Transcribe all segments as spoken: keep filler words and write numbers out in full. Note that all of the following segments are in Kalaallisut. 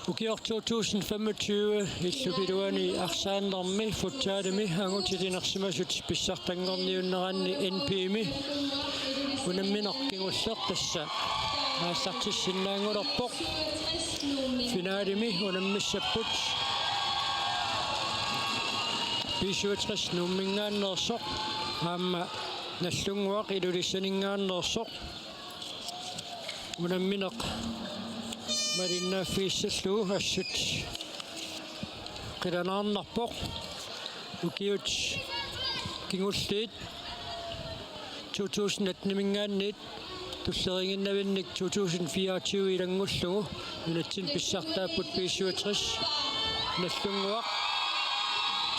Ukioq to tusind femogtyve illup iluani arsaannermi futsalimi angutit inersimasut pissartanngorniunneranni N B-mi unammineq kingulleq tassa aallartissinnaanngulerpoq. Finalimi unammissapput B syvogtres Nuumminngaanneersoq aamma Nagdlunguaq Ilulissaninngaanneersoq. Unammineq malinnaaffigissallugu assut qilanaarnarpoq. Ukiut kingulliit to tusind atten-iminngaanniit tulleriiginnavinnik to tusind fireogtyve ilanngullugu nunatsinni pissartaapput B syvogtres. Nagdlunguaq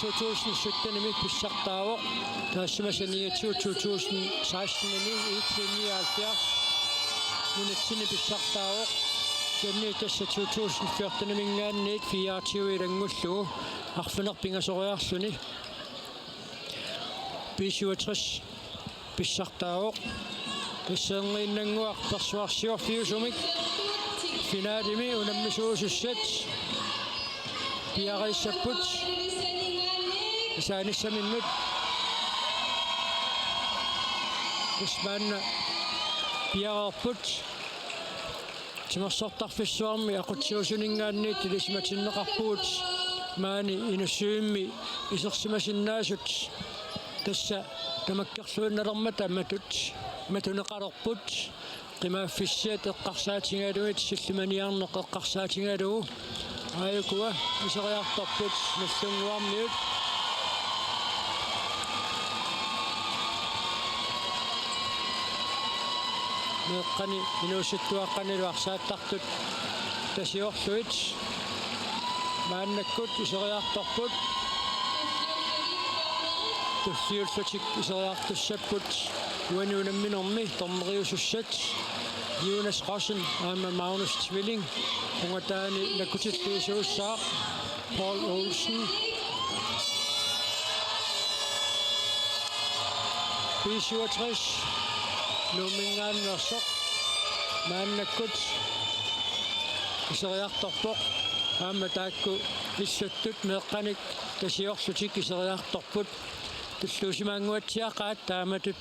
to tusind syttenimi pissartaavoq. Taassuma saniatigut to tusind sekstenimi I T nioghalvfjerds nunatsinni pissartaavoq. Kisianni tassa to tusind fjorteniminngaanniit fireogtyve ilanngullugu arfineq-pingasoriarluni B syvogtres pissartaavoq. Tassaanngiinnannguaq persuarsiorfiusumik finalimi unammisuusussat piareersapput isaanissaminnut. Tassa maanna piareerput. Timersortarfissuarmi aqutsiusuninngaanniit ilisimatinneqarpugut maani Inussivimmi isersimasinnaasut. Tassa tamakkerluinnalermata matut matuneqalerput. Qimaaffissiat eqqarsaatigalugit sillimaniarneq eqqarsaatigalugu. Aajukua iseriartorput Nagdlunguarmiut. Meeqqani inuusuttuaqqanilu arsaattartut tasiorlugit maannakkut iseriartorput. Tulliullutik iseriartussapput uani unamminermi dommeriusussat Jonas Rossen aamma Magnus Tvilling, ungataani nakkutilliisuussaaq Paul Olsen. B syvogtres Nuumminngaanneersoq maannakkut iseriartorpoq. Aamma taakku illuttut meeqqanik tasiorlutik iseriartorput. Tulluusimaannguatsiaqaat taamatut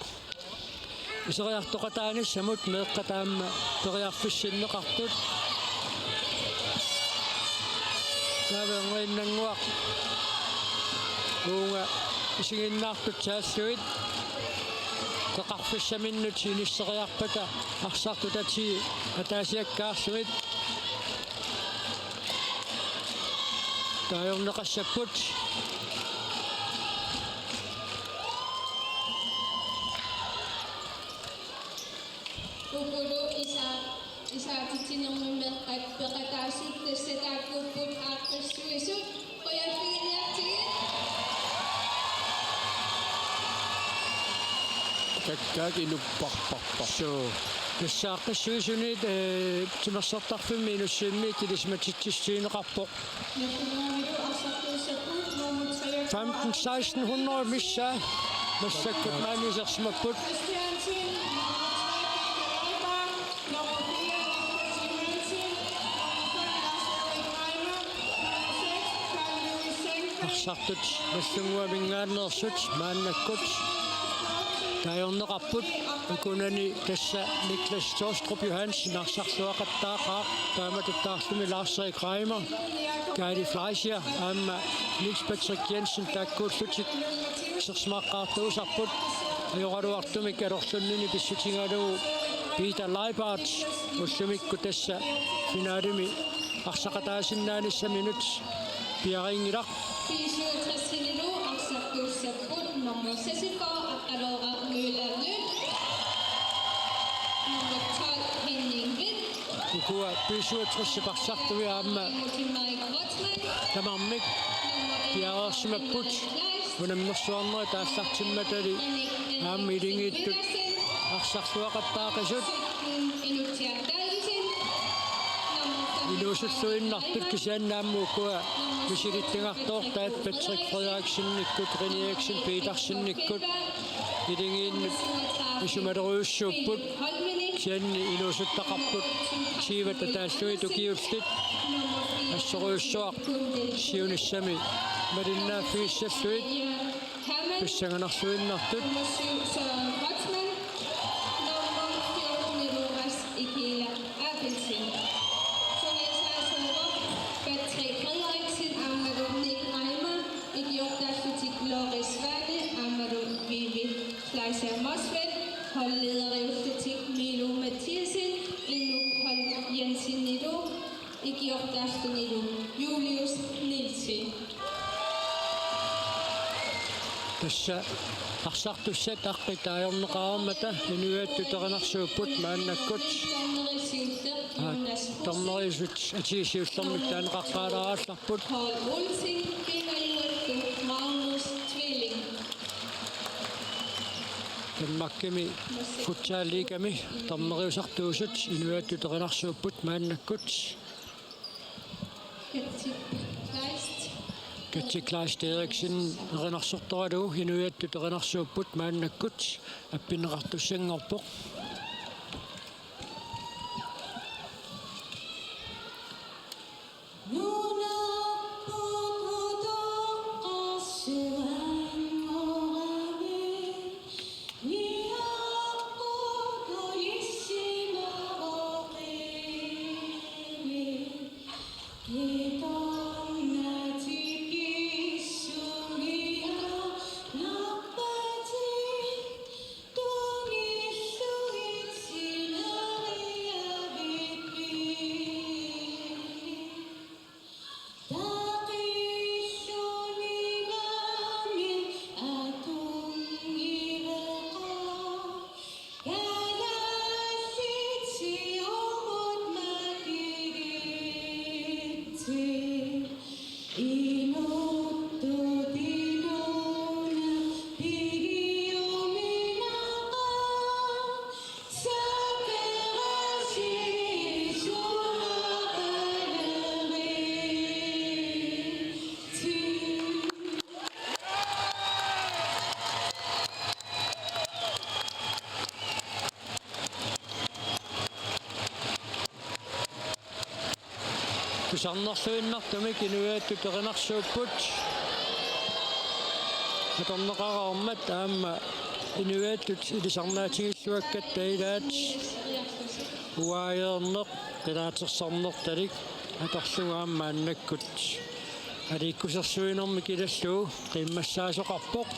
iseriartoqataanissamut meeqqat aamma periarfissinneqartut. Taava erngiinnannguaq uunga isiginnaartut saallugit qeqarfissaminnut inisseriarpata arsartut atii ataasiakkaarlugit taajorneqassapput. Ukulu isa-, isaatitsinermi meeqqat peqataasut tassa taakkuupput aaqqissuisut. Qujanarsuaq. Kakkaak inupparparpar. Suu. Tassa aaqqissuisuniit, eh, timersortarfimmi Inussivimmiit ilisimatitsissutigineqarpoq. Femten seksten hundrede missaa massakkut maani isersimapput. Arsartut Nagdlunguaminngaanneersut maannakkut taajorneqarput. Ukunani tassa Niklas Thorstrup Johansen arsarluaqattaaqaaq, taamatuttaarluni Lars-Erik Reimer, Kali Fleischer aamma Niels Patrick Jensen taakkuullutik isersimaqqaartuusarput. Ajoraluartumik atorlunnini pissutigalugu Peter Leibarth ullumikkut tassa finalimi arsaqataasinnaanissaminut piareerinngilaq. B syvogtres-inilu arsartuussapput nummer seksogfyrre Aqqalooraq Møller Lynge, nummer tolv Henning Hvidt, ukua B syvogtres-ip arsartui aamma Mike Rothman, tamarmik piareersimapput. Unammersuarnerit aallartimmatali aamma ilingiittut arsarluaqattaaqisut inuusulluinnartut, kisianni aamma ukua misilittagartoortaat Patrick Frederiksen-ikkut, René Eriksen Petersen-ikkut ilingiinnut isumalerujussuupput. Kisianni inuusuttaqarput tyve ataallugit ukiullit. Assorujussuaq siunissami malinnaaffigissallugit pissanganarluinnartut. Nummer fjorten, Jonas Ikila Abelsen. Suniasaasuuvoq Patrick Frederiksen aammalu Nick Reimer, ikiortaallutik Lore Svane aammalu Vivi Fleischer Motzfeldt, holdlederiullutik Milo Mathiassen, Inuk Holm Jensenilu, ikiortaallutillu Julius Nielsen. Tassa arsartussat aqqut taagorneqareermata inuiattut erinarsuupput maannakkut. Aa, dommeriusut atii siullermik taaneqaqqaalaarallarput. Paul Olsen, Pingajuattu Magnus Tvilling. Danmarkimi futsalliigami dommeriusartuusut inuiattut erinarsuupput maannakkut. Katja Kleist. Katja Kleist Eriksen erinarsortoralugu inuiattut erinarsuupput maannakkut appinneqartussanngorpoq. Tusarnerluinnartumik inuiattut erinarsuupput. Atorneqareermat aamma inuiattut ilisarnaatigilluakkatta ilaat uaajeerneq qilaatersarnertalik atorlugu aamma maannakkut aliikkusersuinermik ilallugu qiimmassaasoqarpoq.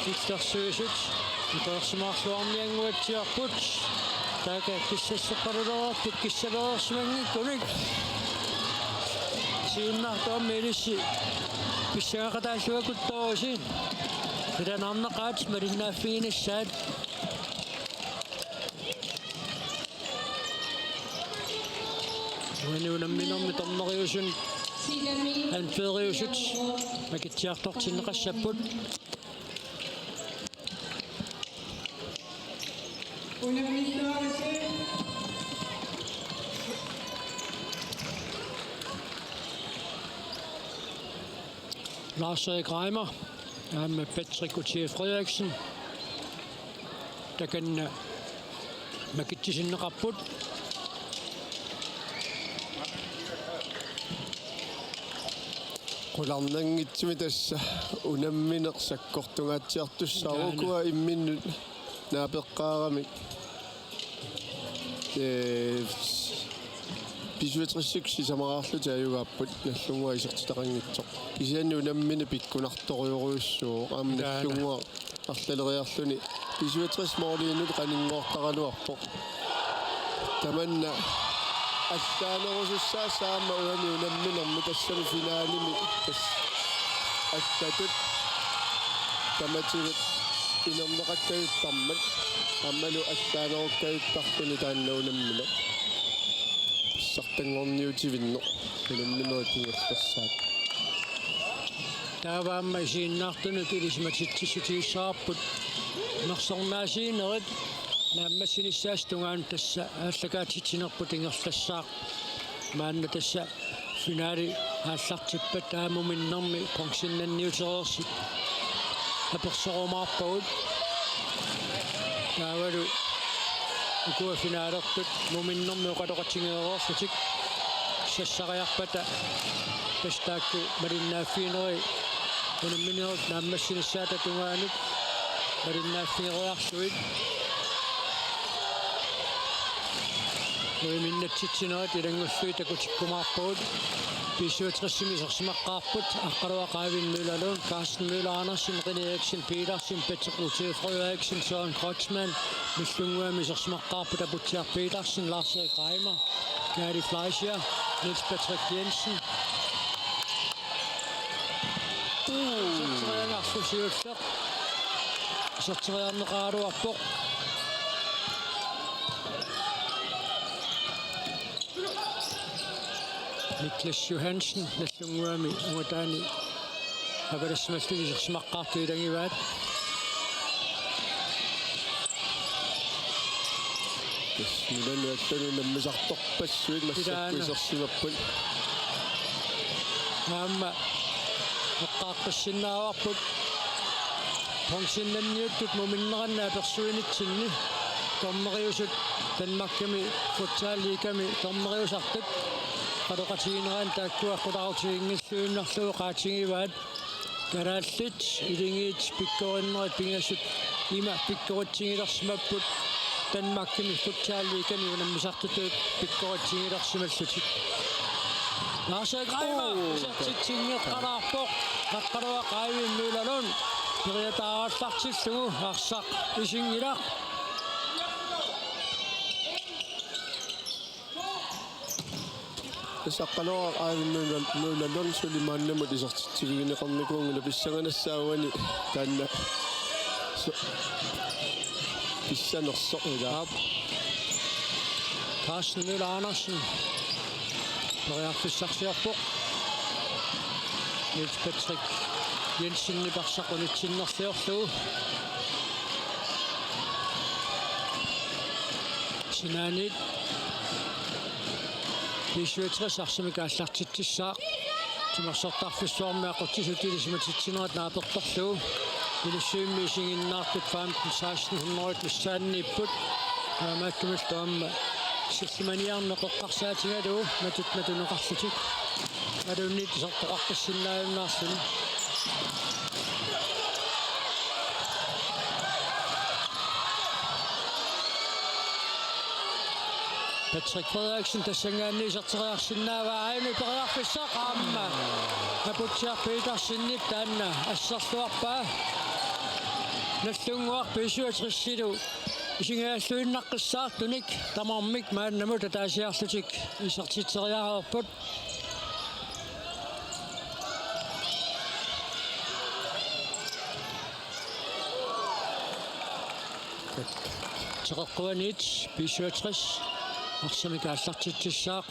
Illersuisut iqeersimaarluarniannguatsiarput. Taakku kissasseqqalulereerput kissalereersimanngikkunik. Isiginnaartumik ilissi pissangaqataalluakkut toosi. Qilanaarneqaat malinnaaffiginissaat. Uani unamminermi dommeriusut anføreriusut makitsiartortinneqassapput. Lars Erik Reimer aamma Patrick Utsi Frederiksen takanna makitsisinneqarput. Qularnanngitsumik tassa unammineq sakkortungaatsiartussaavoq. Taana. Ukua imminnut naapeqqaaramik. Ee, B-syvogtresikkut sisamaraarlutik ajugaapput, Nagdlunguaq isertitaqanngitsoq. Kisianni unammineq pikkunartorujorujussuuvoq, aamma Taana. Nagdlunguaq arlaleriarluni B-syvogtres måliinut qaninngortaraluarpoq. Tamanna allaanerusussaassaaq aamma uani unamminermi, tassami finalimi tassa allatut tamatigut inerneqakkajuttarmat aammalu allaanerukkajuttarluni taanna unammineq pissartanngorniutivinneq unamminerit ingerlassaat. Taava aamma isiginnaartunut ilisimatitsissutigissavarput nersornaasiinerit naammassinissaasa tungaanut tassa aallakaatitsinerput ingerlassaaq. Maanna tassa finali aallartippat aamma minnermi bronzennanniutereersut apersorumaarpagut. Taavalu ukua finalertut muminnermi oqaloqatigeereerlutik sassariarpata, tassa taakku malinnaaffigineri unamminerup naammassinissaata tungaanut malinnaaffigereerlugit. Uiminnatsitsinerit ilanngullugit takutikkumaarpagut. B syvogtresimi isersimaqqaarput Aqqaluaq Eivind Møller Lund, Carsten Møller Andersen, René Eriksen Petersen, Patrick Rute Frederiksen, Søren Kreutzmann. Nallunnguami isersimaqqaarput Aputsiaq Petersen, Lars Erik Reimer, Kaali Fleischer, Niels Patrick Jensen. Iserteriarlugu siulleq iserteriarneqaraluarpoq. Niklas Johansen, Nallunnguami angutaani avalassimallutik isersimaqqaartut ilagivaat. Tassa nunanut allanut unammisartorpassuit massakkut ilaana isersimapput. Aamma eqqaaqqissinnaagaluarput. Bronzemedaljiuttut muminneranni apersuinitsinni dommeriusut, Danmarkimi futsal ligami dommeriusartut oqaloqatiginerani taakkua qularutiginngilluinnarlugu qaatigivaat. Kalaallit, Iligiit pikkorinnerit pingasut ima pikkoritsigilersimapput, Danmarkimi futsal ligami unammisartutut pikkoritsigilersimallutik. Lars Erik Reimer, oh, isertitsinngikkaluarpoq, Aqqaluaq Eivind Møller Lund periataarallartillugu arsaq isinngilaq. Tassa Aqqaluaq Eivind Møller, Møller Lund suli maannamut isertitsiligineqarnikuunngilaq, pissanganassaaq uani taanna. So-, pissanersoq ilaa. Aap. Carsten Møller Andersen periarfissarsiorpoq. Niels Patrick Jensenip arsaq unitsinnerliorlugu. Sinaaniit B syvogtres arsamik aallartitsissaaq. Timersortarfissuarmi aqutsisut ilisimatitsinerat naapertorlugu. Ilissivimmut isiginnaartut femten seksten hundrede missaanniipput. Taamaattumillu aamma sillimaniarneq eqqarsaatigalugu matut matuneqarlutik. Imaluunniit isertoqaqqissinnaajunnaarluni. Patrick Frederiksen tassanngaanniit iserteriarsinnaavaa, aajuna periarfissaq aamma. Aputsiaq Petersenip taanna asserluarpaa. Nallunnguaq B syvogtresilu isigigalluinnaqqissaartunik tamarmik maannamut ataasiarlutik isertitseriareerput. Teqeqquaniit B syvogtres arsamik aallartitsissaaq.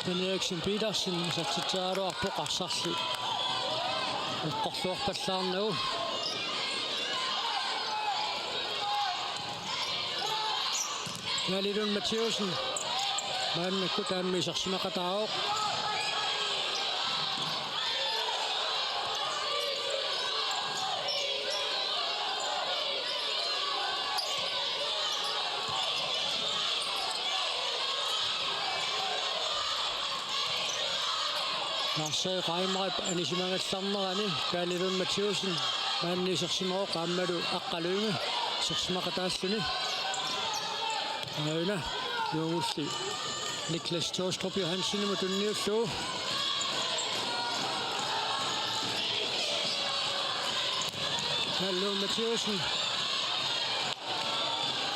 René Eriksen Petersen isertitseriaraluarpoq, arsarli eqqorluarpallaarnagu. Kaali Lund Mathæussen maannakkut aamma isersimaqataavoq. Lars Erik Reimerip anisimagallarnerani Kaali Lund Mathæussen maani isersimavoq aammalu Aqqaluimi isersimaqataalluni. Aajuna juugulli Niklas Taastrup Johansenimut tunniullugu. Kaali Lund Mathæussen.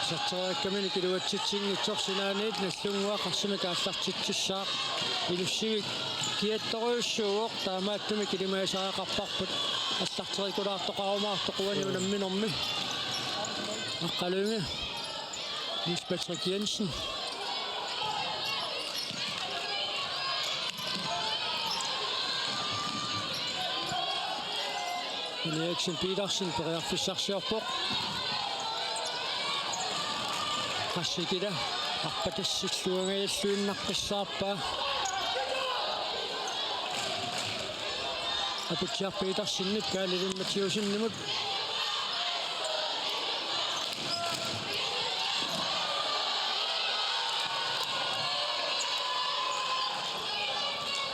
Iserteriakkaminik iluatsitsinngitsoq sinaaniit Nallunnguaq arsamik aallartitsissaaq. Ilissivimmut kiattorujussuuvoq, taamaattumik ilimagisariaqarparput aallarterikulaartoqarumaartoq uani unamminermi. Aqqaluimi Niels Patrick Jensen. René Eriksen Petersen periarfissarsiorpoq. Qassikila arpatassilluangajalluinnaqqissaarpaa. Aputsiaq Petersenip Kaalilim Mathiussenimut.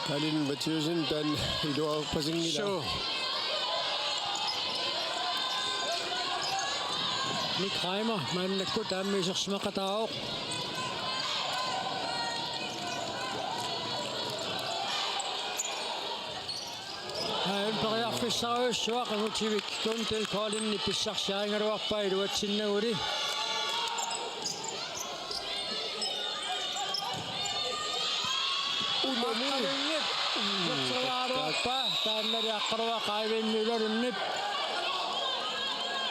Kaalilim Mathiussen taanna iluarpasinngilaa. Suu. Nick Reimer maannakkut aamma isersimaqataavoq. Aajuna periarfissarujussuaq Aputsiaq Guntil Kolinip pissarsiarigaluarpaa iluatsinnaguli. Unami. Aqqalunnguaq. Isersimagaluarpaa taannali aqqaluaq Aiviin Møllerip.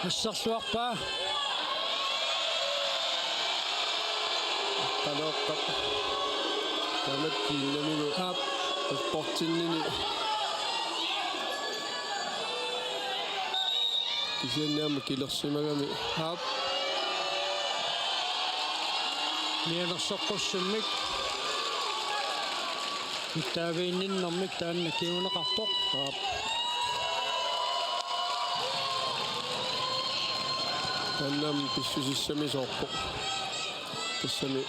Asserluarpaa. Qanoqqap. Tamat kiinnamigu. Aap. Sportinnini. Kisianni aamma kilersimagami. Aap. Mianersoqqussummik. Ittaaviinninnermik taanna kinguneqarpoq. Aap. Taanna aamma pissusissamisoorpoq. Tassami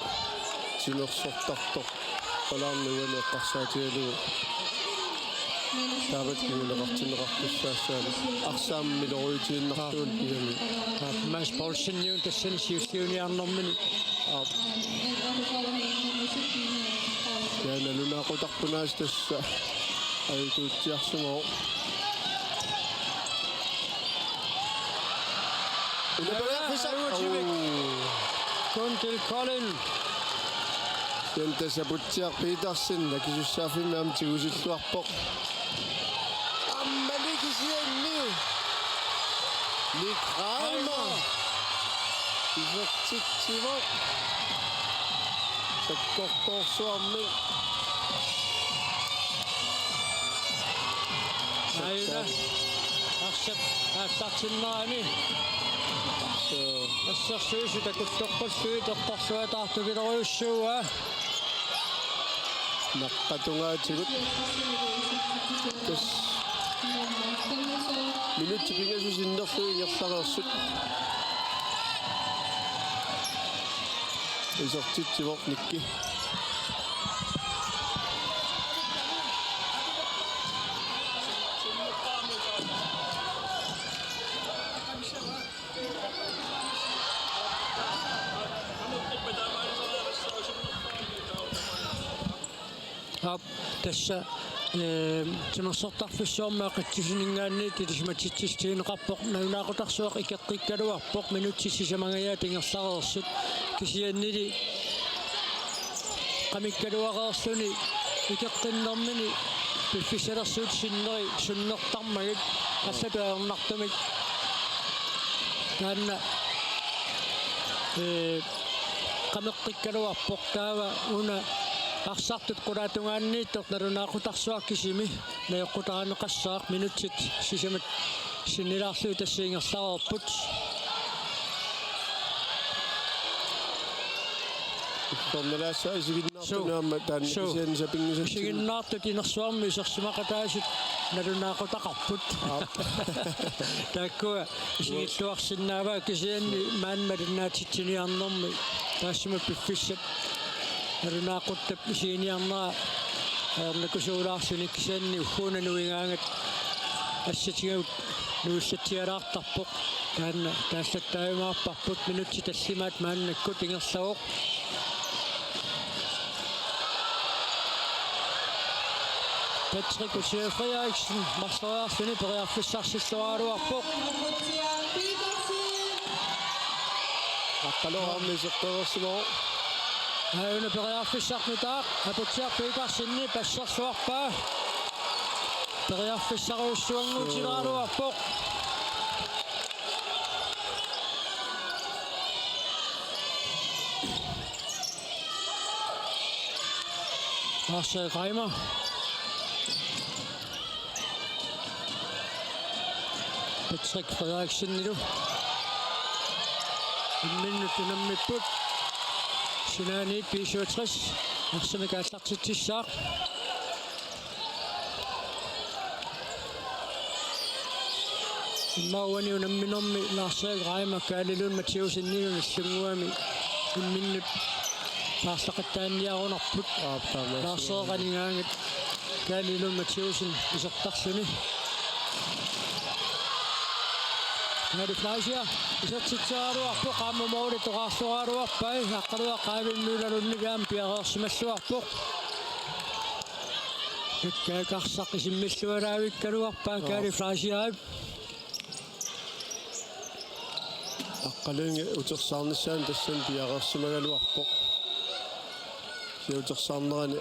timersortartoq. Palaarneq uani eqqarsaatigalugu. Taamatut kinguneqartinneqartussaassaaq. Arsaammiloruitiinnartuullugami. Aap, Mads Poulseniut tassani siulliuniarnermini. Aap. Ja, nalunaaqutarpoq aasiit tassa. Ajutuutsiarsimavoq. Una periarfissaq. Ajutivik. Uu. Guntil Kolin. Jens Aputsiaq Petersen akisussaaffimmi aamma tigusilluarpoq. Aammali kisianni. Nick Reimer. Isertitsivoq. Sakkortoorsuarmik. Aajuna. Arsap aallartinnerani. Suu. Assersuisut takulloqqullugit eqqorluataartupilorujussua. Naqqatungaatigut. Tassa minutsit pingasut sinnerlugit ingerlareersut. Isertitsivoq Nikki. Aap, tassa, ee, timersortarfissuarmi aqitsisuninngaanniit ilisimatitsissutigineqarpoq, nalunaaqutarsuaq ikeqqikkaluarpoq, minutsit sisamangajaat ingerlareersut, kisiannili qamikkaluareerluni ikeqqinnermini piffissalersuutit sinneri sunnertarmagit allatut ajornartumik. Taanna, ee, qameqqikkaluarpoq, taava una arsartut qulaatungaanniittoq nalunaaqutarsuaq kisimi najoqqutarineqassaaq, minutsit sisamat sinnilaarlugit tassa ingerlareerput. Ullormilaassaaq isiginnaartut. Suu. Aamma taanna. Suu. Kisianni sapinngisatsinnut. Isiginnaartut inersuarmi isersimaqataasut nalunaaqutaqarput. Aap. Taakkua isigilluarsinnaavaat kisianni maani malinnaatitsiniarnermi taassuma piffissap nalunaaquttap isiginiarnera ajornakusuulaarluni, kisianni ugguuna nuigaangat assatigut nuillatsialaartarpoq. Taanna taallattaajumaarparput, minutsit tallimaat maannakkut ingerlavoq. Patrick Gutierrez Frederiksen marloriarluni periarfissarsilluaraluarpoq. Aqqaluaq aamma isertoreersimavoq. Aajuna periarfissaq nutaaq, Aputsiaq Petersenip asserluarpaa. Periarfissarujussuannguutileraluarpoq. Lars Reimer. Patrick Frederiksenilu. Imminnut unammipput. Sinaaniit B syvogtres. Arsamik aallartitsissaaq. Immaqa uani unamminermi Lars-Erik Reimer Kaali Lund Mathæusenilu Nagdlunguami imminnut paarlaqattaanniarunarput. Aap, taamaasilluni. Lars-Erik anigaangat Kaali Lund Mathæusen isertarluni. Kaali Fleischer isertitseraluarpoq, aamma måli toqqarleraluarpaa, Aqqaluaq Eivind Møller Lundip aamma piareersimalluarpoq. Ikkaakka arsaq isimmillualaavikkaluarpaa Kaali Fleischerip. Aqqalunngi utersaarnissaanut tassani piareersimagaluarpoq. Kisianni utersaarnerani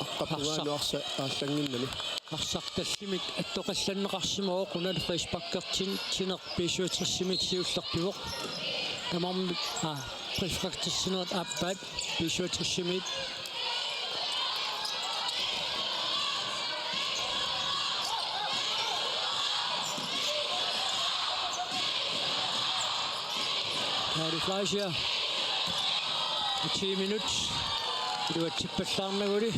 aqqappungaalu arsaq aallannginnami. Arsaq tallimik attoqallanneqarsimavoq, unalu frisparkertin-, tineq B syvogtres-imiit siulleq pivoq. Tamarmik, aa, frisparkertinnerit aappaat B syvogtres-imiit. Kaali Fleischer. Ti minut iluatsippallaarnaguli.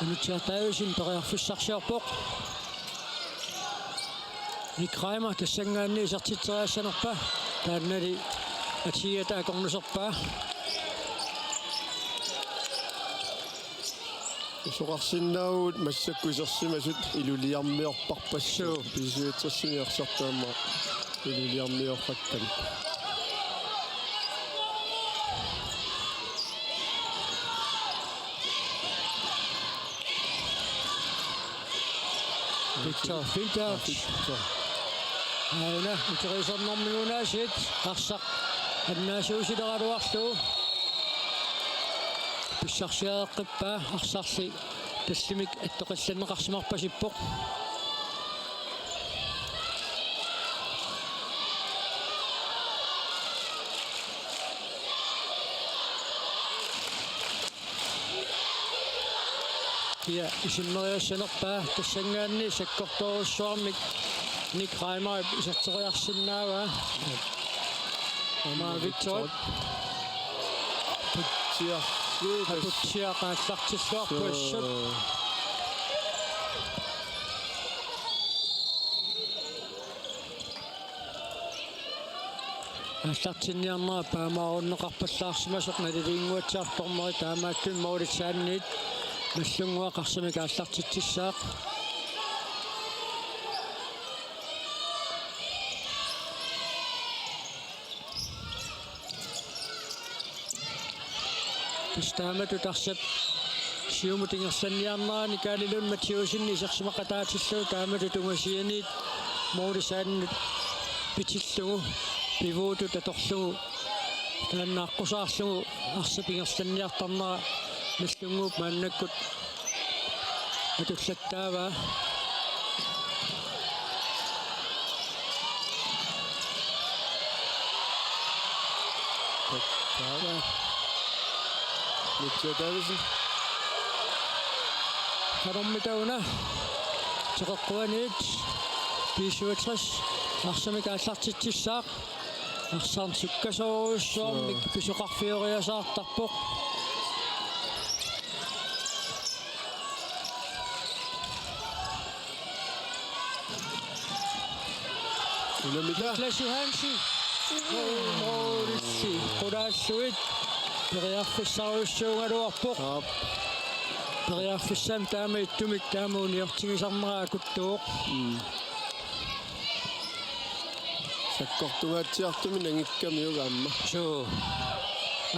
Anutsiaq Davidsen periarfissarsiorpoq. Nick Reimer tassanngaanniit isertitseriassanerpa, taannali atiata akornuserpaa. Usoqarsinnaavugut massakkut isersimasut iluliarmiorparpassuit. Suu. B syvogtres-imi arsartuummaa iluliarmiorpakkami. Victor Fintert. Victor. Aana, uteriisornermik unaasiit, arsaq annaasuusileraluarlugu. Pissarsiareqqippaa, arsarli tallimik attoqallanneqarsimarpasippoq. Kia isimmeriassanerpaa, tassanngaanniit sakkortoorujussuarmik Nick Reimerip iserteriarsinnaavaa. Aamma Victor. Aputsiaq. Aputsiaq aallartilluarpoq assut. Aallartinniarnera paamaarunneqarpallaarsimasoq naliliinnguatsiartoq dommeri, taamaattumik målip saanniit Nagdlunguaq arsamik aallartitsissaaq. Tassa taamatut arsap siumut ingerlanniarnerani Kaali Lund Mathæusen isersimaqataatillugu taamatut ungasianiit målip saanut pitillugu, pivuutut atorlugu, taanna aqqusaarlugu arsap ingerlanniartarnera Nagdlunguup maannakkut atullattaavaa. Taava. Mitja Davidsen. Qanormita una. Teqeqquaniit B syvogtres arsamik aallartitsissaaq. Arsarneq sukkasoorujussuarmik. Joo. Pisoqarfioriasaartarpoq. Unamita. Niklas Johansen. Målilli qulaallugit periarfissarujussuugaluarpoq. Aap. Periarfissamik taama ittumik taama uniortigisarnera akuttuvoq. Mm. Sakkortungaatsiartumik nangikkamiuk aamma. Suu.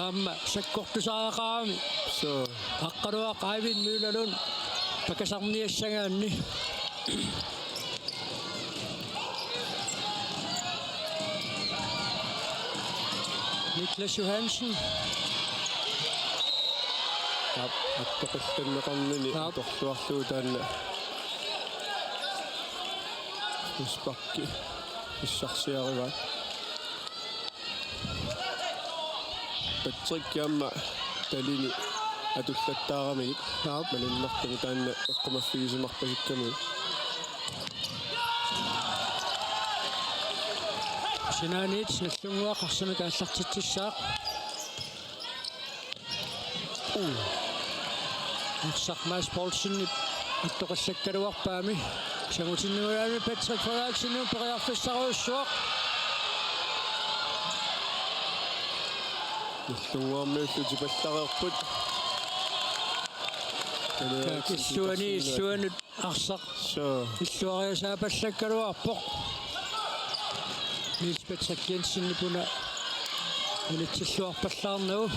Aamma sakkortusariaqarami. Suu. Aqqaluaq Eivind Møller Lund pakasarniassagaanni. Niklas Johansen. Aap, attoqallanneqarnini. Aap. Atorluarlugu taanna. Frisparki pissarsiarivaa. Patrick aamma talini atullattaaramigit. Aap. Malunnartumik taanna eqqumaffigisimarpasikkamiuk. Sinaaniit Nagdlunguaq arsamik aallartitsissaaq. Arsaq Mads Poulsenip attoqallakkaluarpaami. Sangutinniugaluarami Patrick Frederiksenimut periarfissarujussuaq. Nagdlunguarmiullu tipallareerput. Illuani illuanut arsaq. Suu. Illuariasaapallakkaluarpoq. Niels Patrick Jensenip una unitsilluarpallaarnagu.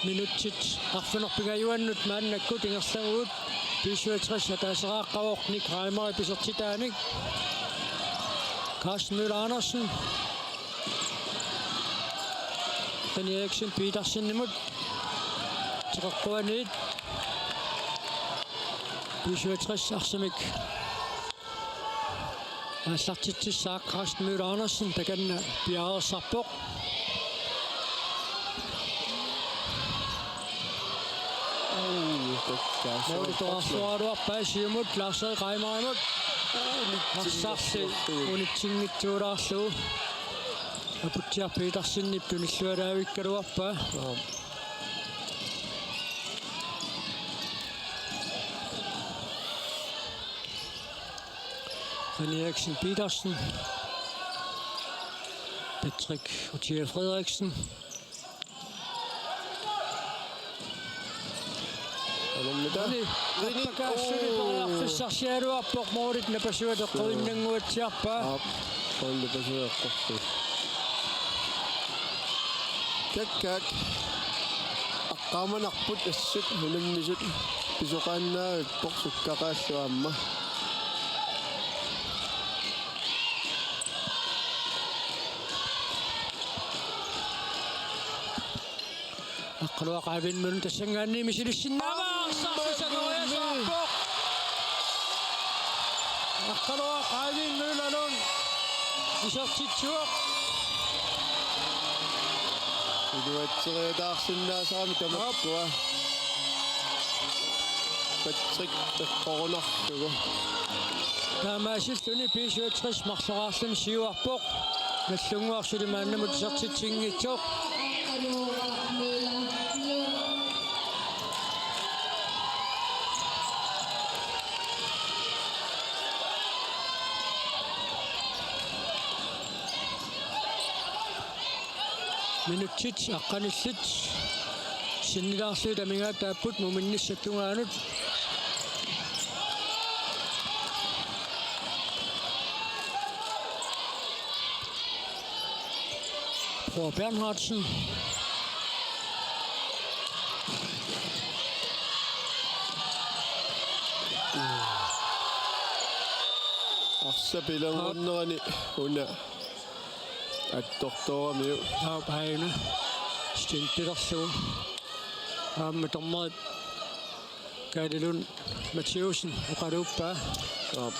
Minutsit arfineq-pingajuannut maannakkut ingerlavugut. B syvogtres ataaseraaqqavoq Nick Reimer isertitaanik. Carsten Møller Andersen. René Eriksen Petersenimut. Teqeqquaniit. B syvogtres arsamik aallartitsissaaq. Carsten Møller Andersen takanna piareersarpoq. Uu, takkaassaaq. Målip toriarluaraluarpaa siumut Lars-Erik Reimerimut. Arsarli unitsinngitsoorlaarlugu. Aputsiaq Petersenip tunillualaavikkaluarpaa. Aap. René Eriksen Petersen. Patrick Utile Frederiksen. Alummita. Rini. Rini. Appakaassunik. Oo. Periarfissarsiaraluarpoq, målit napasuat eqquinnannguatsiarpaa. Aap. Målit napasuat eqqorput. Kak, kak. Aqqaamanarput assut unammisut pisoqaannavippoq sukkaqaallu aamma. Aqqaluaq Eivind Møller tassanngaanniit misilissinnaavaat. Arsaq sisakoriasaarpoq. Aqqaluaq Eivind Møller Lund isertitsivoq. Iluatseriataarsinnaasarami tamakkua. Patrick eqqorunarlugu. Taamaasilluni B syvogtres marloraarluni siuarpoq. Nagdlunguaq suli maannamut isertitsinngitsoq. Minutsit aqqanillit sinnilaarlugit amigaataapput muminnissap tungaanut. Bror Bernhardsen. Arsaq pilangunnerani una attortooramiuk. Aap, aajuna. Stintilerlugu. Aamma dommerit Kaali Lund Mathiussen oqaluuppaa. Aap.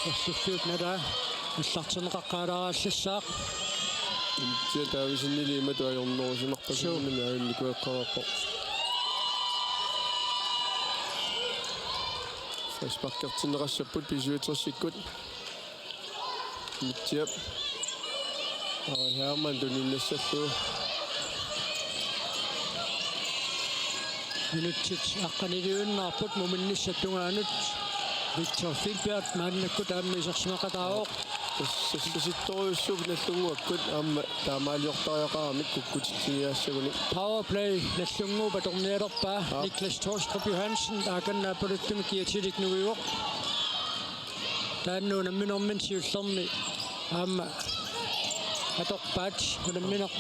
Erlulluut nalaa aallartinneqaqqaalaarallassaaq. Intia Davidsenili imatut ajornerusimarpasinnani. Suu. Aajunnik eqqareerpoq. Frisparkertinneqassapput B syvogtresikkut. Mitchell. Aa, Hermann tuninnassallugu. Minutsit aqqaniliinnarput muminnissap tungaanut. Victor Filbert maannakkut aamma isersimaqataavoq. Tassa sittorujussuuvoq Nagdlunguakkut aamma taamaaliortariaqaramik kukkutitsiniaassaguni. Powerplay Nagdlunguup atornialerpaa. Aap. Niklas Torstrup Johansen aakannaapaluttumik kiatilik nuivoq. Taanna unamminermini siullermi aamma atorpaat, unammineq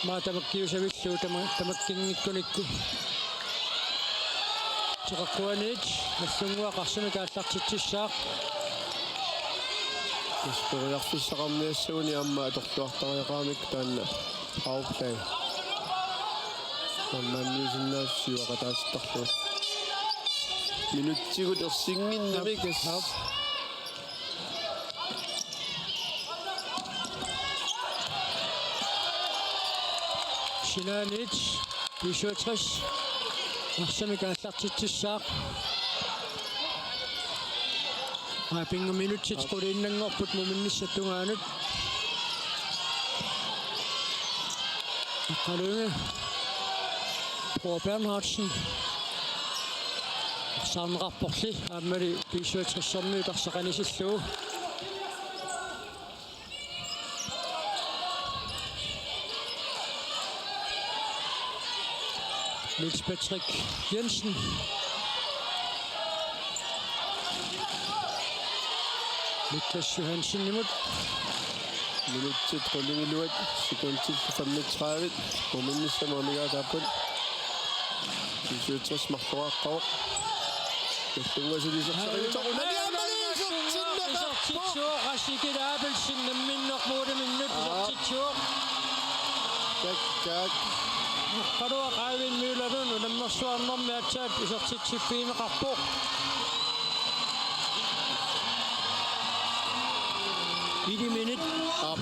maani tamakkiusavillugu tama-, tamakkinngikkunikku. Teqeqquaniit Nagdlunguaq arsamik aallartitsissaaq. Tassa periarfissaqarniassaguni aamma atorluartariaqaramik taanna powerplay. Aamma anniusinnaasut siuaqataatittarlugu. Minutsigut ersinnginnamik. Aap. Sinaaniit B syvogtres arsamik aallartitsissaaq. Aa, pinga minutsit quliinnanngorput muminnissap tungaanut. Aqqalunngi Bror Bernhardsen. Saarneqarporli aammali B-syvogtressermiut arsaq anisillugu. Niels Patrick Jensen. Niklas Johansenimut. Minutsit qulingiluat sekundit femogtredive. Muminnissap amigaataapput. Syvogtres marloraarpaa. Illunnguasilisorsarilitoq. Unani aamma isertitsivoq. Isertitsivoq, Rashikil Abelsen namminneq måliminnut isertitsivoq. Taak, taak. Qaluaq Aavin Møller-lund unammersuarnermi aatsaat isertitsiffigineqarpoq. Iliminit. Aap.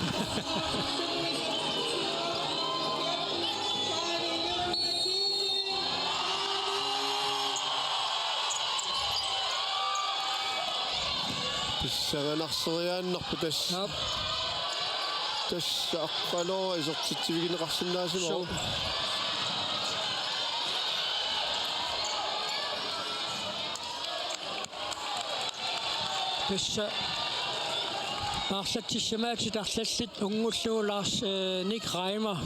Pissanganarsiinnarpoq tassa. Aap. Tassa Aqqaluaq isertitsivigineqarsinnaasumavoq. Suu. Tassa paarlatsissamaatit arlallit unngullugu Lars, eh, Nick Reimer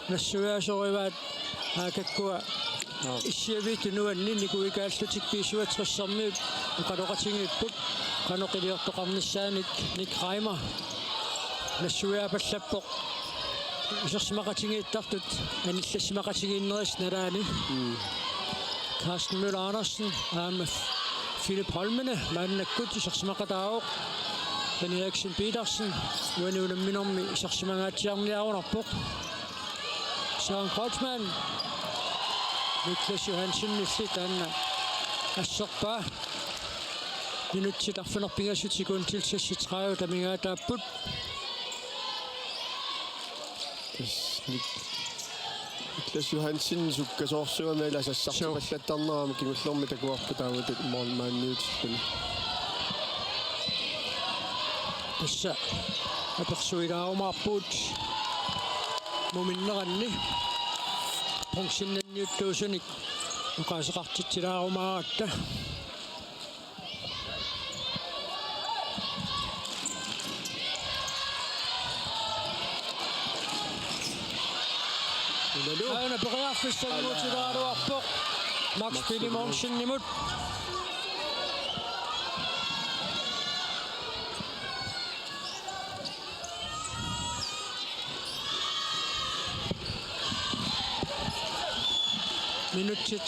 nassuiaasorivaat, aakakkua issiaviit tunuanni nikuikaallutik B-syvogtressermiut oqaloqatigiipput qanoq iliortoqarnissaanik. Nick Reimer nassuiaapallappoq. Isersimaqatigiittartut anillassimaqatigiinnerisa nalaani. Mm. Carsten Møller Andersen aamma Philip Holmene maannakkut isersimaqataavoq. René Eriksen Petersen uani unamminermi isersimangaatsiarniarunarpoq. Søren Kreutzmann. Niklas Johansenilli taanna asserpaa. Minutsit arfineq-pingasut sekundit seksogtredive amigaataapput. Tassa Nik-, Niklas Johansen sukkasoorsuarmi ila sassartipallattarnerama kingullermi takuarput taamatut målmandiutilluni. Tassa apersuilaarumaarpugut muminneranni bronzeniunniulluusunik oqaaseqartitsilaarumaaratta. Aana periarfissaq iluatsilaaruarpoq Max Filemonsenimut. Minutsit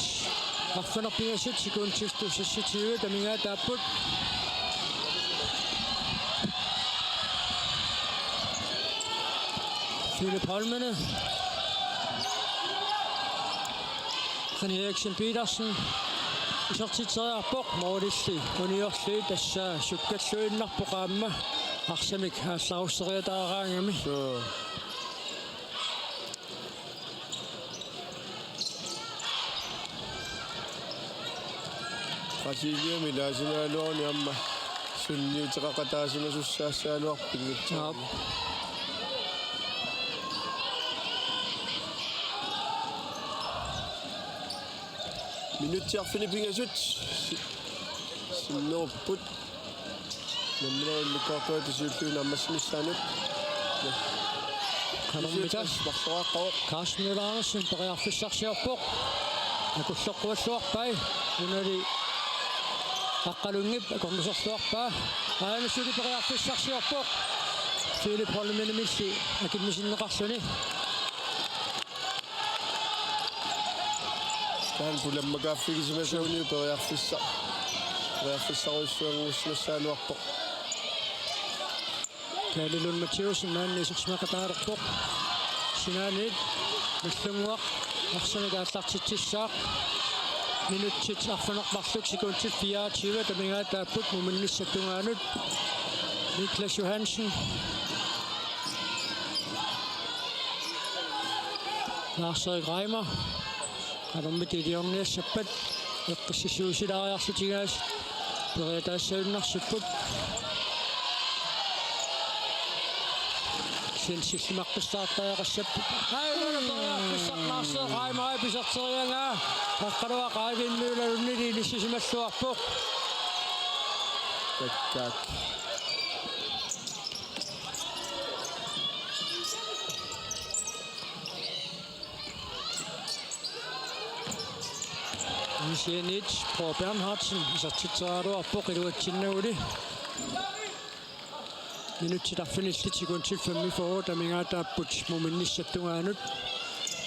arfineq-pingasut sekundit seksogtyve amigaataapput. Philip Holmene. René Eriksen Petersen isertitseriarpoq, målilli uniorlugit, tassa sukkalluinnarpoq aamma arsamik aallarusseriataaraangami. Suu. Brasiliami ilaasinaaluaruni aamma sunniuteqaqataasimasussaagaluarpoq pinngitsoorani. Aap. Minutsit arfineq-pingasut si-, sinnerupput. Nammineq immikkoortuata siulliup naammassinissaanut. Qanormita? Marloraarpaa. Carsten Møller Andersen periarfissarsiorpoq. Akulloqqualluarpai. Unali Aqqalunngip akornuserluarpaa. Aana suli periarfissarsiorpoq. Philip Holmenimilli akimmisinneqarluni. Taanna pulammakaaffigisimasuni periarfissa-, periarfissarujussuanngussinnassagaluarpoq. Kaali Lund Mathiassen maanna isersimaqataalerpoq. Sinaaniit Nagdlunguaq arsamik aallartitsissaaq. Minutsit arfineq-marluk sekundit fireogtyve amigaataapput muminnissap tungaanut. Niklas Johansen. Lars-Erik Reimer. Qanormita iliorniassappat eqqissisiusilaariarlutigaasut. Periataassagunarsipput. Sen sillimaqqissaartariaqassapput. Aajuna periarfissaq Lars Reimer iserteriaraa. Aqqaluaq Eivind Møller-Lundip inissisimalluarpoq. Takkaak. Isianiit Paul Bernhardsen isertitseriaraluarpoq iluatsinnaguli. Minutsit arfinillit sekundit femogfyrre amigaataapput muminnissap tungaanut.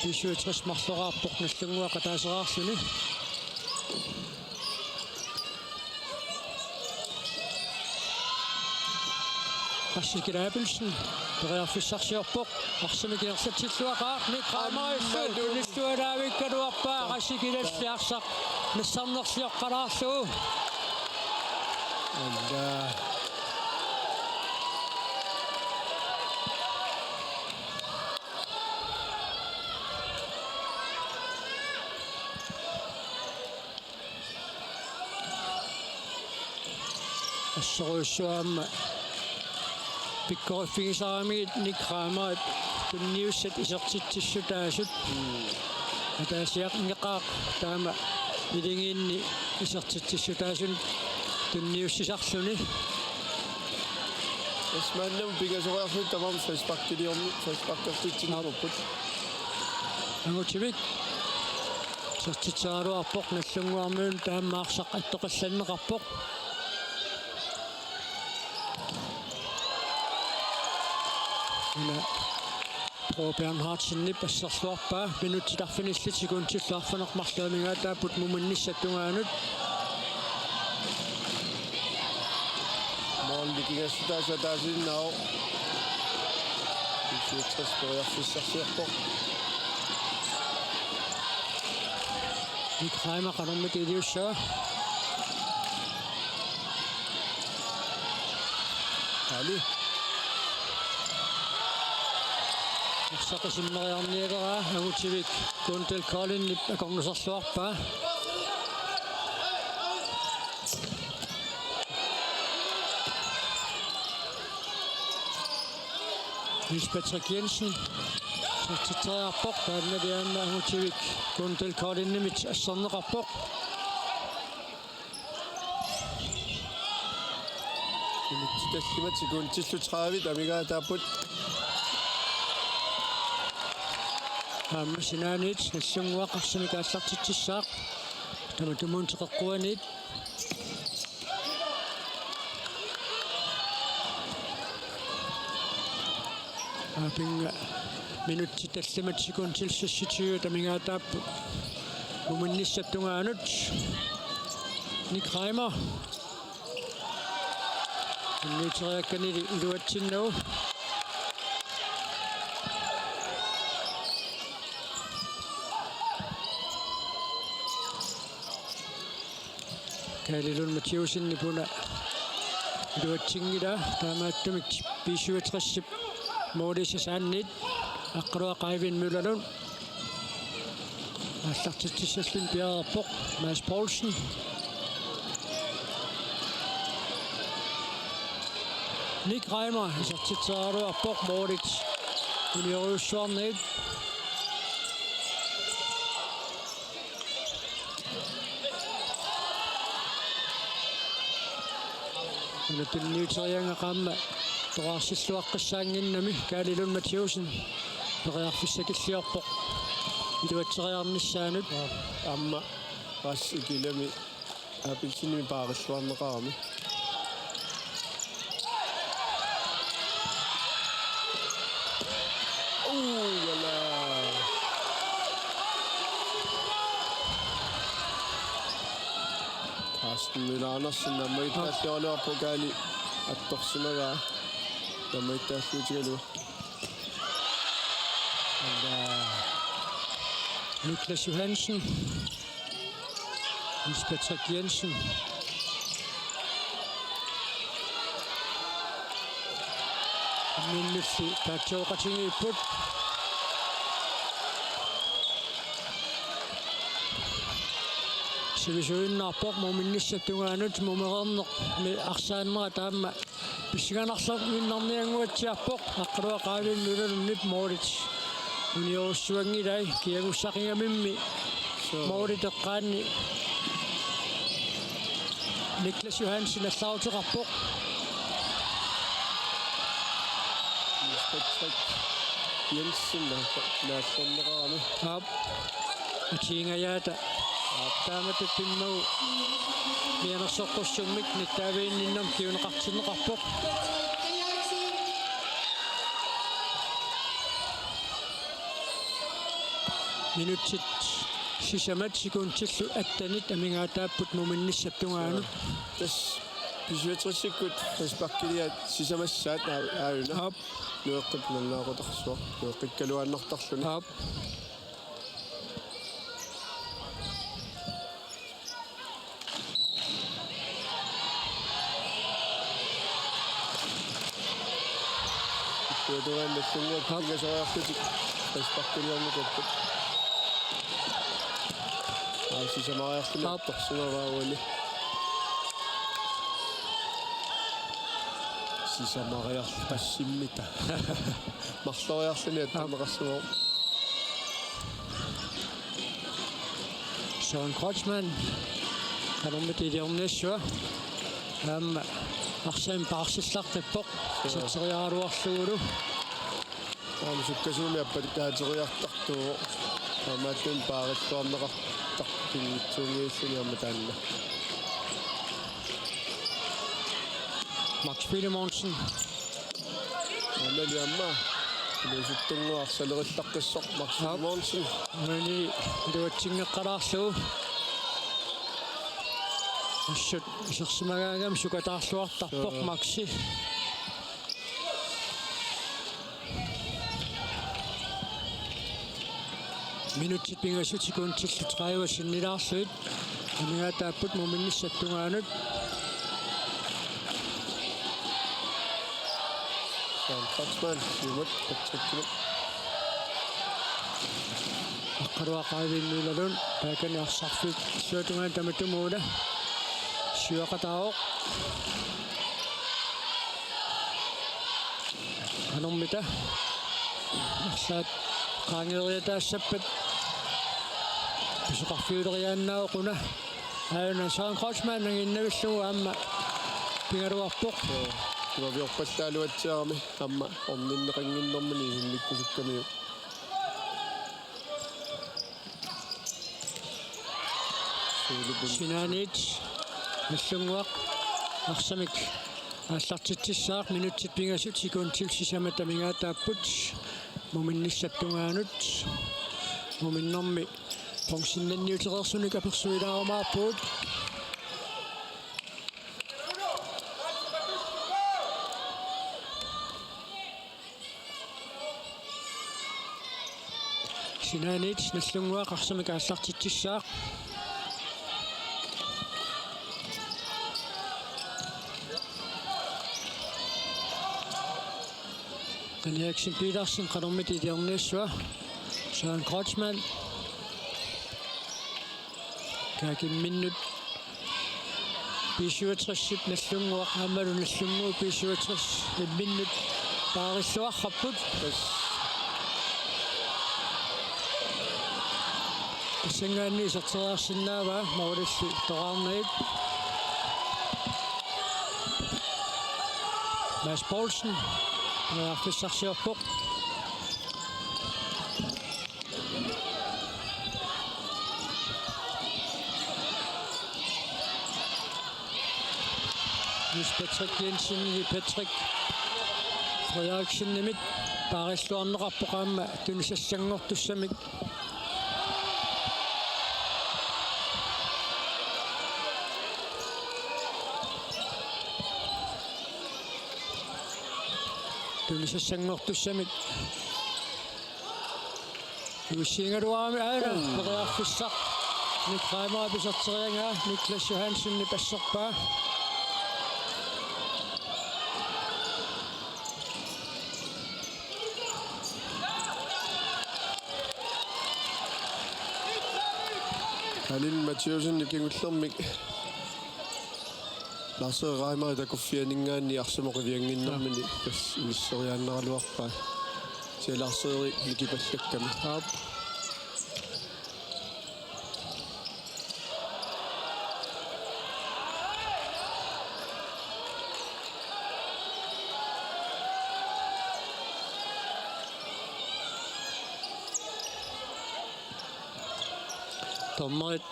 B syvogtres marloraarpoq Nagdlunguaq ataaseraarluni. Arsik Abelsen periarfissarsiorpoq. Arsamik ingerlatsilluaqaaq. Nick Reimerillu tunniussaavikkaluarpaa. Arsik ilaalli arsaq nassarnerlioqqalaarlugu. Alla. Assorujussuaq aamma pikkoriffigisaramikkit Nick Reimerip tunniussat isertitsissutaasut. Ataasiarneqaaq taama iligiinni isertitsissutaasunut tunniussisarluni. Tassa maannamut pingasoriarluta tamarmik frisparkiliorneq, frisparkertitsinnikuupput. Angutivik isertitseriaraluarpoq, Nagdlunguarmiunut taama arsaq attoqallanneqarpoq. Una Paul Bernhardsenip asserluarpaa, minutsit arfinillit sekundillu arfineq-marluk amigaataapput muminnissap tungaanut. Målip nikingassutaasoq ataasiinnaavoq. B syvogtres periarfissarsiorpoq. Nick Reimer qanormita iliussava? Ali. Arsaq isimmeriarnialeraa, Angutivik Gundel Koldingip akornuserluarpaa. Niels Patrick Jensen isertitseriarpoq, taanna piaanna Angutivik Gundel Koldingimit asserneqarpoq. Minutsit tallimat sekundillu tredive amigaataapput. Aamma sinaaniit Nagdlunguaq arsamik aallartitsissaaq. Tamatumuuna teqeqquaniit. Aappinnga minutsit tallimat sekundillu seksogtyve amigaataapput muminnissap tungaanut. Nick Reimer. Tunniuteriakkanili iluatsinnagu. Kaali Lund Mathæussenip una iluatsinngilaa, taamaattumik B syvogtresip målip sasaanniit Aqqaluaq Eivind Møller-Lund. Aallartitsissalluni piareerpoq Mads Poulsen. Nick Reimer isertitseriaraluarpoq, målit uniorujussuarniit. Una tunniuteriaraa aamma toqqarsilluaqqissaannginnami, Kaali Lund Mathæussen periarfissakilliorpoq iluatseriarnissaanut. Aamma Ras Ikilami Abelsenimit paarilluarneqarami. Uu, jala. Carsten Møller Andersen, aamma ittaalluaraluarpoq, Kaali attorsimavaa. Aamma ittaalluutigalugu. Niklas Johansen. Niels Patrick Jensen. Imminnulli paatsuoqatigiipput. Sivisuinnarpoq muuminnissap tungaanut, muumereernermi arsaannera taama pissanganarluinnarniannguatsiarpoq, Aqqaluaq Qaavimmi Nulalunip moolit uniorussuanngilai, kiagussaqingamimmi Suu. Moolit eqqaanni Niklas Johansen allaaruteqarpoq. Patrick Jensen naallerneqarami. Aap. Atiingajaata. Aap. Taamatut pimmagu mianersoqqussummik nittaaviginninnermik kinguneqartinneqarpoq. Minutsit sisamat sekundillu attenit amigaataapput muuminnissap tungaanut. Tassa B-syvogtresikkut frisparkiliat sisamassaat aa-, aajuna. Aap. Nueqqip nalunaaqutarsuaq. Nueqqikkaluaannartarluni. Aap. Tuatugaannassannguaq pingasoriarlutik frisparkiliornikuupput. Aa, sisamariarluni Aap. Attorsimavaa uani. Sisamariarluta passimmita. Marloriarluni Aap. Attorneqarsimavoq. Søren Kreutzmann qanormita iliorniassava. Aamma arsamik paarsillaqqippoq. Suu. Satseriaraluarlugulu. Aamma sukkasuumik appakaateriartartuuvoq. Taamaattumik paarilluarneqartarpoq pinngitsuunngivilluni aamma taanna. Max Filemonsen. Aamma liamma. Inuusuttunnguaq arsalerillaqqissoq Max Aap. Filemonsen. Maani iluatsinngeqqalaarlugu. Assut isersimagaangami sukataarluartarpoq Suu. Maxi. Minutsit pingasut sekundillu tredive sinnilaarlugit. Amigaataapput muuminnissap tungaanut. Søren Kreutzmann, siumut, Patrickimut. Aqqaluaq Qaavimmi Nulalun, taakani arsarfiit illuatungaani tamatumuuna. Siuaqataavoq. Qanormita. Arlaat qaangeeriataassappat. Pisoqarfiuleriaannaavoq una. Aajuna Søren Kreutzmann nanginnavillugu aamma pigaluarpoq. Joo, tuaviorpallaaluatsiarami aamma orninneqannginnermini isimikkusukkamiuk. Sinaaniit Nagdlunguaq arsamik aallartitsissaaq, minutsit pingasut sekundit sisamat amigaataapput muuminnissap tungaanut. Muuminnermi punktsinniutereersunik apersuilaarumaarpugut. Sinaaniit Nagdlunguaq arsamik aallartitsissaaq. Qaniaksen Petersen qanormita iliorniassava. Søren Kreutzmann. Kaakimminnut B-syvogtresip Nagdlunguaq aammalu Nagdlunguup B-syvogtres imminnut paarilluarrapput. Yes. Tassanngaanniit iserteriarsinnaavaa målilli toqqaannagit. Mads Poulsen periarfissarsiorpoq. Niels Patrick Jensen ili Patrick Frederiksenimit paarilluarneqarpoq aamma tunisassanngortussamik. Tunisassanngortussamik. Uissiingaluarami aana periarfissaq. Nick Reimer piserteriagaa, Niklas Johansenip asserpaa. Halil Mathiassen kingullermik Lars Reimer takuffianinngaanniit arsamut qiviannginnermini tassa inisseriaannaraluarpaa. Sia Lars Erik nikipallakkami. Aap. Dommerit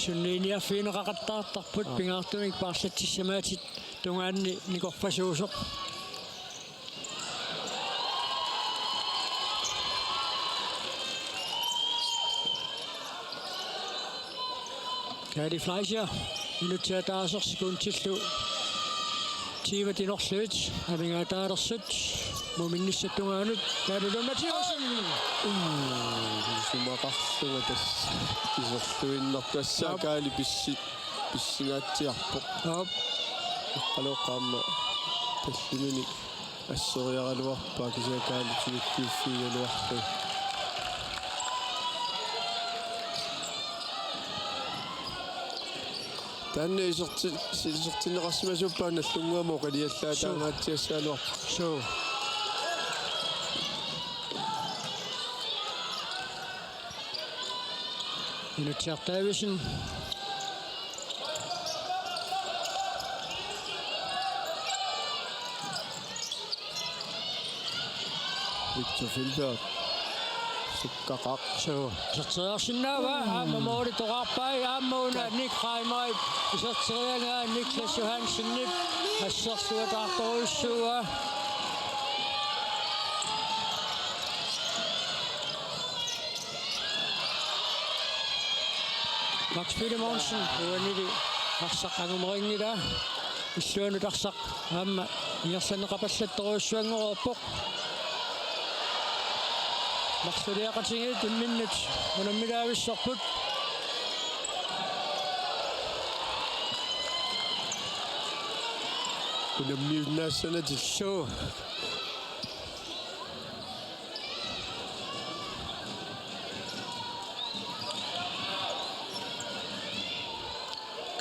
sunniiniarfigineqaqattaartarput. Aa. Pingaartumik paarlatsissamaatit tungaanni nikorpasuusoq. Kaali Fleischer, minutsit ataaseq sekundillu tyve tinorlugit, amigaataalersut, muuminnissap tungaanut, Kaali Lund Mathiassen. Uu, isumaqarlunga tassa iserluinnartoq, tassa Aap. Kaali pissi-, pissingaatsiarpoq. Aap. Eqqalooqqaama tallimanik asseriaraluarpaa kisianni Kaali tigulliuffigigaluarluni. Taanna iserti-, isertinneqarsimasuuppaa Nagdlunguamut oqiliallaataangaatsiassagaluarpoq. Suu. Inutsiartaavisen. Victor Filberg. Sukkaqaaq. Suu. Iserteriarsinnaavaa, aamma mooli toqarpai, aamma una Nick Reimer. Iserteriagaa Niklas Johansenip assersuataartorujussuuaa. Max Filemonsen, uanili arsaq angumeringila. Illuanut arsaq aamma ingerlanneqapallattorujussuanngorpoq. Marluliaqatigiit imminnut unammilaavissorput. Unammiunnaassanatik. Suu.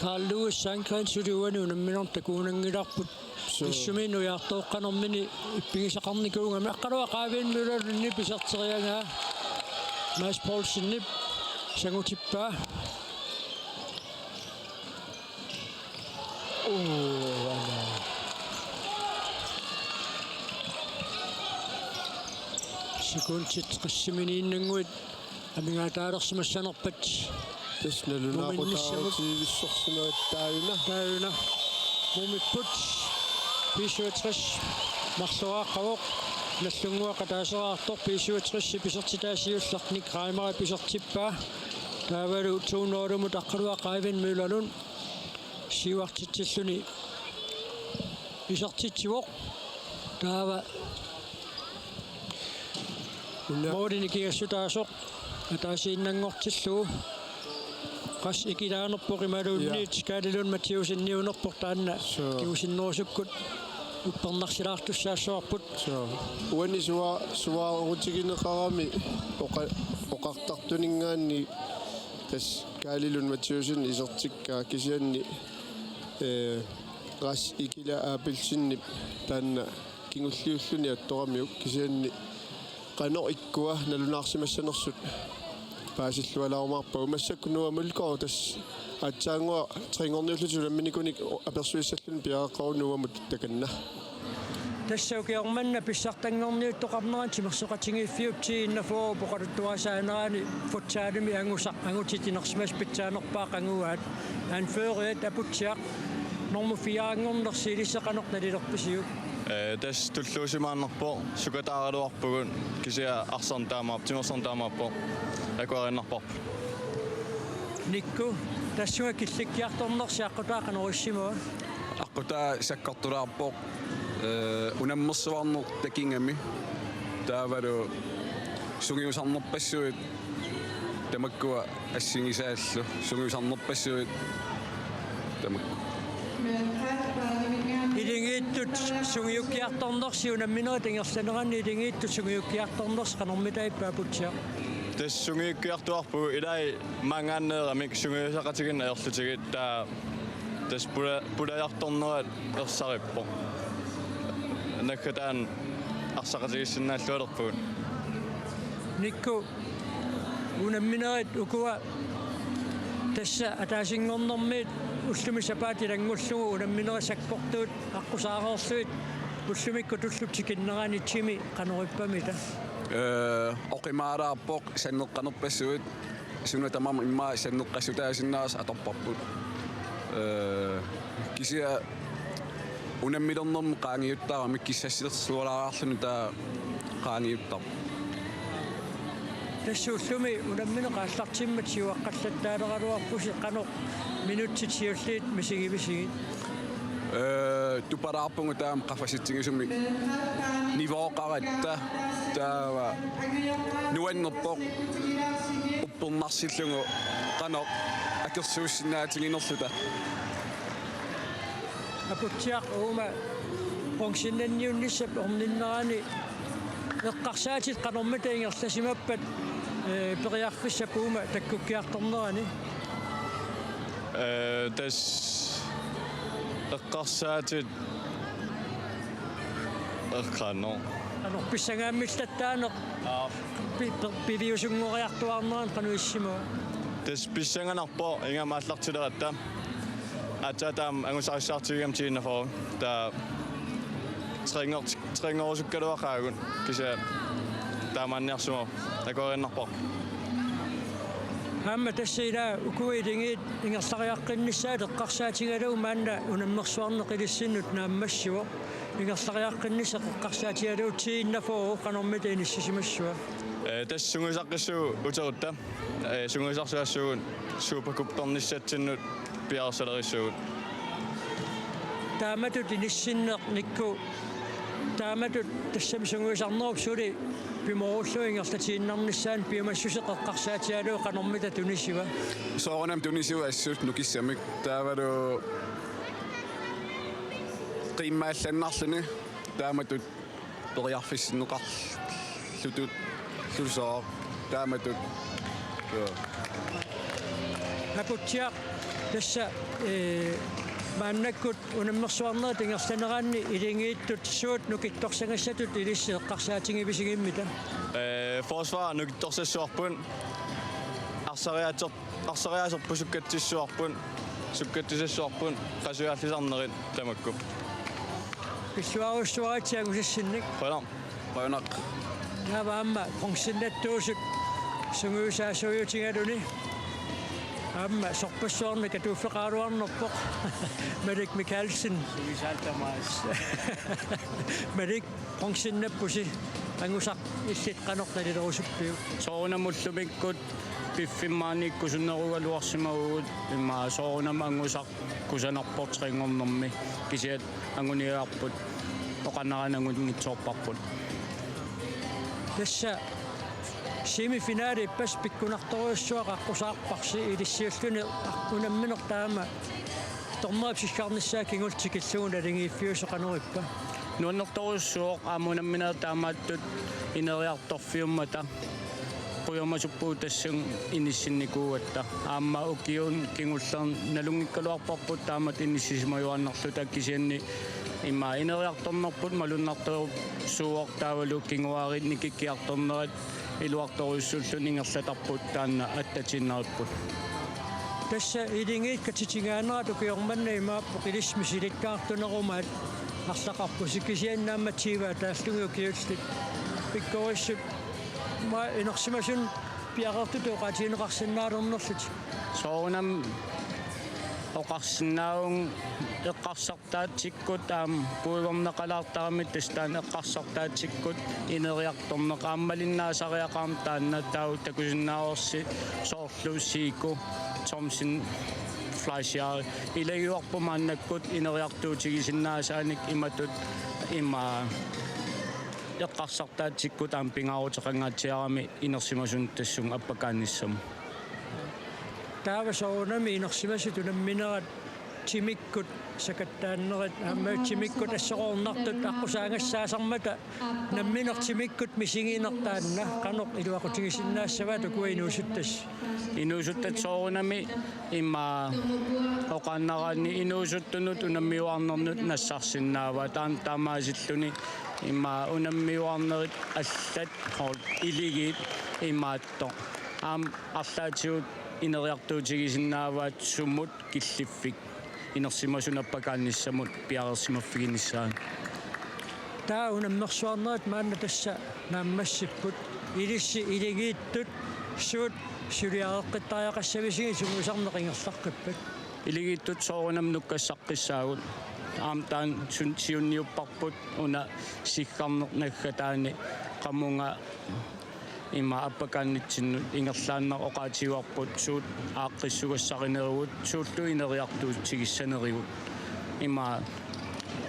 Carl Louis Sandgreen suli uani unamminermi takuunanngilarput. Suu. Tassuminnga ujartooqqanermini ippigisaqarnikuugami. Aqqaluaq Eivind Møller Lundip iserteriagaa Mads Poulsenip sangutippaa. Uu, ala. Sekundit qassiminiinnannguit amigaataalersimassanerpat. Tassa nalunaaqutaarutiivissorsimagatta taajuna. Taajuna. Muumipput B syvogtres marloraaqqavoq. Nagdlunguaq ataaseraartoq B syvogtres isertitaa siulleq Nick Reimer isertippaa. Taavalu to nul-imut Aqqaluaq Eivind Møller Lund siuartitsilluni isertitsivoq. Taava una moolinik kigassutaasoq ataasiinnanngortillugu. Qassit ikilaanerput imaluunniit, ja, Kaali Lund Mathiassen niunerpoq taanna. Suu. Kingusinnerusukkut uppernarsilaartussaassavarput. Suu. Uani sua-, suaarutigineqarami oqa-, oqartartuninngaanniit tassa Kaali Lund Mathiassen isertikkaa kisianni, ee, qassit Ikila Abelsenip taanna kingulliulluni attoramiuk kisianni qanoq ikkua nalunaarsimassanersut paasillualaarumaarpagut. Massakkut Noah Mølgaard tassa aatsaannguaq tre-nngorniullutik unamminikunik apersuissalluni piareeqqavoq Noahmut takanna. Tassa ukioq manna pissartanngorniuttoqarnerani timersoqatigiiffiup ti enogfyrre oqaluttuarisaanerani futsalimi angusaq angutit inersimasut pitsaanerpaat qanguaat. Anføreriat Aputsiaq normu fire-nngornersi ilissi qanoq nalilerpisiuk? Ee, tassa tulluusimaannarpoq, sukataaraluarpugut, kisianni arsarneq taamaappoq, timersorneq taamaappoq, akueriinnarparput. Nikku, tassunga killikkiartornersi aqqutaa qanoq issimava? Aqqutaa sakkortulaarpoq, ee, unammersuarneq takigami, taavalu sungiusarnerpassuit tamakkua assigisaallu, sungiusarnerpassuit tamakku. Iligiittut sungiukkiartornersi unamminerit ingerlaneranni iligiittut sungiukkiartornersi qanormitaava Aputsiaq? Tassa sungiukkiartuarpugut ilai maanngaanneeramik sungiusaqatigiinneq ajorlutigit, taava tassa pula-, pulajartornerat ersarippoq. Naggataani arsaqatigiissinnaallualerpugut. Nikku, unamminerit ukua tassa ataasinngornermiit ullumi sapaatip ilanngullugu unamminerit sakkortuut aqqusaareerlugit ullumikkut tullup tikinnerani, Jimmy, qanoq ippa mita? Ee, oqimaalaarpoq sanneqqanerpassuit, suna tamarmi immaqa sanneqqassutaasinnaasoq atorparput. Ee, kisianni unammilernermi qaangiuttaramik kissassilersualaarluni taava qaangiuttarpoq. Tassa ullumi unammineq aallartimmat siuaqqallattaaleraluarpusi, qanoq minutsit siulliit misigivisigit? Ee, tupalaarpugut taama qaffasitsigisumik niveauqaratta, taava nuannerpoq uppernarsillugu qanoq akersuussinnaatiginerluta. Aputsiaq, uuma bronzennanniunnissap orninnerani eqqarsaatit qanormita ingerlasimappat, ee, periarfissap uuma takkukkiartornerani? Ee, tassa eqqarsaatit eqqaanno. Qanoq pissangaammilluttaaneq? Aap. Pi-, pi-, piviusunngoriartuaarnerani qanoq issimava? Tassa pissanganarpoq ingammik aallartileratta. Aatsaat taama angusarissaartigigama tiinnafoo. Taava træner-, trænerusukkaluaqaagut kisianni taamaanniarsumavoq. Akueriinnarpoq. Aamma tassa ila uku iligiit ingerlariaqqinnissaat eqqarsaatigalugu maanna unammersuarneq ilissinnut naammassivoq. Ingerlariaqqinnissaa eqqarsaatigalugu tiinnafoo qanormita inissisimassava? Ee, tassa sungiusaqqissuugut uterutta. Ee, sungiusarsuassuugut Supercuppernissatsinnut piareersalerissuugut. Taamatut inissinneq Nikku, taamatut tassami sungiusarnerup suli pimoorullugu ingerlatiinnarnissaanut piumassuseq eqqarsaatigalugu qanormita tunisiva? Soorunami tunisivoq assut nukissamik. Taavalu qiimmaallannarluni taamatut periarfissinneqarlutut lusooq taamatut. Joo. Aputsiaq, tassa, ee, maannakkut unammersuarnerit ingerlaneranni iligiittut suut nukittorsagassatut ilissi eqqarsaatigivisigimmita? Ee, forsvar nukittorsassuarput, arsariaater-, arsariaaserput sukkatsissuarput, sukkatsisassuarput, qasujaarlisarnerit tamakku. Pilluarujussuaritsi angusassinnik. Qujanaq. Qujanaq. Taava aamma bronzennattuusut sungiusaasuujutigaluni. Aamma sorpassuarnik atuuffeqaraluarnerpoq. Malik Mikaelsen. Sungiusaaltamaas. Malik, bronzennappusi, angusaq illit qanoq nalilerusuppiuk? Soorunami ullumikkut piffimmi maani ikkusunnerugaluarsimavugut, immaqa soorunami angusaq kusanarpoq trænernermi, kisianni anguniagarput oqarneranut angunngitsoorparput. Tassa semifinale ippassaq pikkunartorujussuaq aqqusaarparsi, ilissiulluni unammineq taama dommerip siggarnissaa kingulleq tikillugu naligiiffiusoq, qanoq ippa? Nuannertorujussuuvoq, aamma unamminerit taamaattut ineriartorfiummata qujamasuppugut tassunga inissinnikuugatta. Aamma ukiuni kingullerni nalunngikkaluarparput taamatut inissisimajuaannarluta, kisianni immaqa ineriartornerput malunnartorujussuuvoq, taavalu kinguaariit nikikkiartornerat iluartorujussuulluni ingerlatarput taanna attatiinnaripput. Tassa iligiit katitinnginneraat ukioq manna imaappoq ilissi misilittagartunerumaat arlaqarpusi, kisianni aamma tyve ataallugit ukiullit. Pikkorissut, aamma inersimasut piareersutut oqaatigineqarsinnaalernerlutik. Soorunami oqarsinnaavunga eqqarsar- taatsikkut aamma puigorneqalaartaramik, tassa taanna eqqarsartaatsikkut ineriartorneq aamma malinnaasariaqarmat taanna, taava takusinnaavarsi soorlu Siku Thomsen Fleischer. Ilagiuarput maannakkut ineriartuutigisinnaasaanik imatut, immaqa eqqarsartaatsikkut aamma pingaaruteqangaatsiarami inersimasunut tassunga appakaannissamut. Taava soorunami inersimasut unamminerat Timikkut sakattaannerit aamma timikkut assoruunnartut aqqusaagassaassarmata nammineq timikkut misigineq taanna qanoq iluaqutigisinnaassavat ukua inuusuttassi? Inuusuttat soorunami ima oqaannaraanni inuusuttunut unammiuarnernut nassarsinnaavaat, taanna taamaasilluni ima unammiuarnerit allat hold iligiit imaattoq. Aamma arlaatigut ineriartuutigisinnaavaat sumut killiffik inersimasunut appakaannissamut piareersimaffiginissaa. Taava unammersuarnerit maanna tassa naammassipput, ilissi iligiittut suut suliareqqittariaqassavisigit sungiusarneq ingerlaqqippat? Iligiittut soorunami nukkassaqqissaagut. Aamma taanna sun-, siunniupparput una siggarneq naggataani qamunga ima appakaannitsinnut ingerlaannaq oqaatigivarput suut aaqqissugassarinerugut, suullu ineriartuutigissanerigut. Ima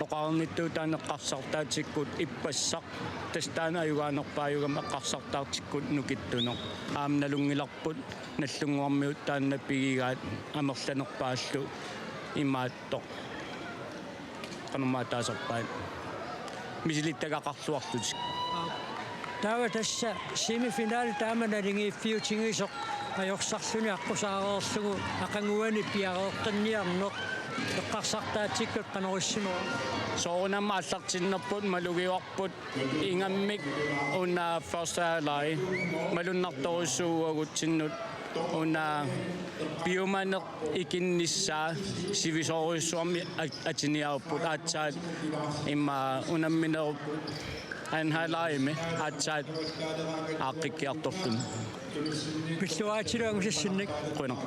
oqarnittut taanna eqqarsartaatsikkut ippassaq, tassa taanna ajugaanerpaajugami eqqarsartaartikkut nukittuneq. Aamma nalunngilarput Nagdlunguarmiut taanna pigigaat amerlanerpaallu imaattoq. Qanormaa taasarpaat. Misilittagaqarluarlutik. Taava tassa semifinale taama naligiiffiutigisoq ajorsarluni aqqusaareerlugu aqaguani piareeqqinniarneq eqqarsartaatsikkut qanoq issimava? Soorunami aallartinnerput malugivarput ingammik una første halvleg malunnartorujussuugut uagutsinnut, una piumaneq ikinnissaa sivisoorujussuarmik at-, atiniarput aatsaat ima unamminerup anden halvlegimi aatsaat aaqqikkiartorluni. Pilluaatilu angusassinnik. Qujanaq.